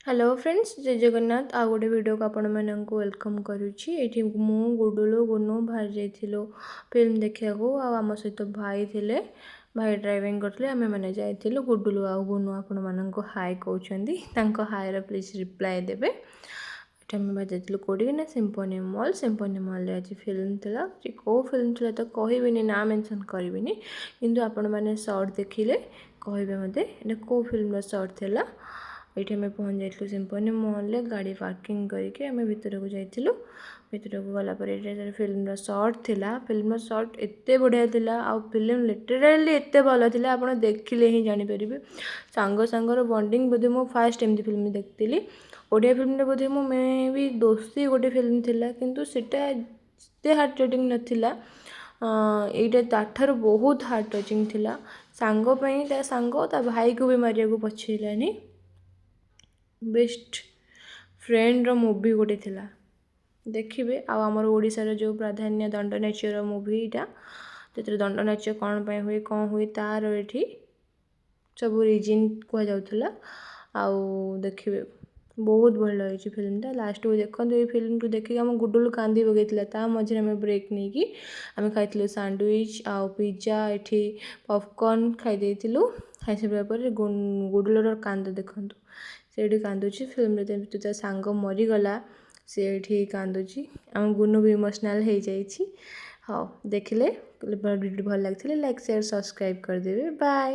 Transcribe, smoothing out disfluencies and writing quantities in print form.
Hello friends, ଜୟ ଜଗନ୍ନାଥ। ଆଉ ଗୋଟେ ଭିଡ଼ିଓକୁ ଆପଣମାନଙ୍କୁ welcome କରୁଛି। ଏଇଠି ମୁଁ, ଗୁଡୁଲୁ, ଗୁନୁ ବାହାରି ଯାଇଥିଲୁ ଫିଲ୍ମ ଦେଖିବାକୁ ଆଉ ଆମ ସହିତ ଭାଇ ଥିଲେ। ଭାଇ ଡ୍ରାଇଭିଂ କରୁଥିଲେ, ଆମେମାନେ ଯାଇଥିଲୁ। ଗୁଡୁଲୁ ଆଉ ଗୁନୁ ଆପଣମାନଙ୍କୁ ହାଏ କହୁଛନ୍ତି। ତାଙ୍କ ହାଏର ପ୍ଲିଜ୍ ରିପ୍ଲାଏ ଦେବେ। ଏଠି ଆମେ ବାହାରି ଯାଇଥିଲୁ କେଉଁଠିକି ନା ସିମ୍ଫୋନି ମଲ୍। ସିମ୍ଫୋନି ମଲ୍ରେ ଆଜି ଫିଲ୍ମ ଥିଲା। ଯେ କେଉଁ ଫିଲ୍ମ ଥିଲା ତ କହିବିନି, ନାଁ ମେନସନ୍ କରିବିନି, କିନ୍ତୁ ଆପଣମାନେ ସର୍ଟ ଦେଖିଲେ କହିବେ ମୋତେ ଏଇଟା କେଉଁ ଫିଲ୍ମର ସର୍ଟ ଥିଲା। ଏଇଠି ଆମେ ପହଞ୍ଚି ଯାଇଥିଲୁ ସିମ୍ଫୋନି ମଲ୍ରେ। ଗାଡ଼ି ପାର୍କିଂ କରିକି ଆମେ ଭିତରକୁ ଯାଇଥିଲୁ। ଭିତରକୁ ଗଲା ପରେ ଏଇଟା ଫିଲ୍ମର ସର୍ଟ ଥିଲା। ଫିଲ୍ମର ସର୍ଟ ଏତେ ବଢ଼ିଆ ଥିଲା ଆଉ ଫିଲ୍ମ ଲିଟରାଲି ଏତେ ଭଲ ଥିଲା, ଆପଣ ଦେଖିଲେ ହିଁ ଜାଣିପାରିବେ। ସାଙ୍ଗ ସାଙ୍ଗର ବଣ୍ଡିଙ୍ଗ, ବୋଧେ ମୁଁ ଫାଷ୍ଟ ଏମିତି ଫିଲ୍ମ ଦେଖିଥିଲି ଓଡ଼ିଆ ଫିଲ୍ମରେ। ବୋଧେ ମୁଁ ମେ ବି ଦୋସ୍ତି ଗୋଟେ ଫିଲ୍ମ ଥିଲା, କିନ୍ତୁ ସେଇଟା ଏତେ ହାର୍ଟ ଟଚିଂ ନଥିଲା। ଏଇଟା ତା'ଠାରୁ ବହୁତ ହାର୍ଟ ଟଚିଂ ଥିଲା। ସାଙ୍ଗ ପାଇଁ ତା ସାଙ୍ଗ ତା ଭାଇକୁ ବି ମାରିବାକୁ ପଛେଇଲାନି। ବେଷ୍ଟ ଫ୍ରେଣ୍ଡର ମୁଭି ଗୋଟେ ଥିଲା, ଦେଖିବେ। ଆଉ ଆମର ଓଡ଼ିଶାର ଯେଉଁ ପ୍ରାଧାନ୍ୟ ଦଣ୍ଡନାଚ୍ୟର ମୁଭି ଏଇଟା, ସେଥିରେ ଦଣ୍ଡନାଚ କ'ଣ ପାଇଁ ହୁଏ, କ'ଣ ହୁଏ, ତା'ର ଏଠି ସବୁ ରିଜିନ୍ କୁହାଯାଉଥିଲା। ଆଉ ଦେଖିବେ, ବହୁତ ଭଲ ହେଇଛି ଫିଲ୍ମଟା। ଲାଷ୍ଟକୁ ଦେଖନ୍ତୁ। ଏଇ ଫିଲ୍ମକୁ ଦେଖିକି ଆମ ଗୁଡୁଲୁ କାନ୍ଦି ପକାଇଥିଲା। ତା ମଝିରେ ଆମେ ବ୍ରେକ୍ ନେଇକି ଆମେ ଖାଇଥିଲୁ ସାଣ୍ଡୱିଚ୍ ଆଉ ପିଜ୍ଜା, ଏଠି ପପକର୍ଣ୍ଣ ଖାଇ ଦେଇଥିଲୁ। ଖାଇସାରିବା ପରେ ଗୁଡୁଲୁର କାନ୍ଦ ଦେଖନ୍ତୁ, ସେଇଠି କାନ୍ଦୁଛି। ଫିଲ୍ମରେ ଯେମିତି ତା ସାଙ୍ଗ ମରିଗଲା, ସେ ଏଠି କାନ୍ଦୁଛି। ଆମ ଗୁନୁ ବି ଇମୋସନାଲ୍ ହେଇଯାଇଛି। ହଉ, ଦେଖିଲେ, ଭଲ ଲାଗିଥିଲେ ଲାଇକ୍, ସେୟାର, ସବସ୍କ୍ରାଇବ୍ କରିଦେବେ। ବାଏ।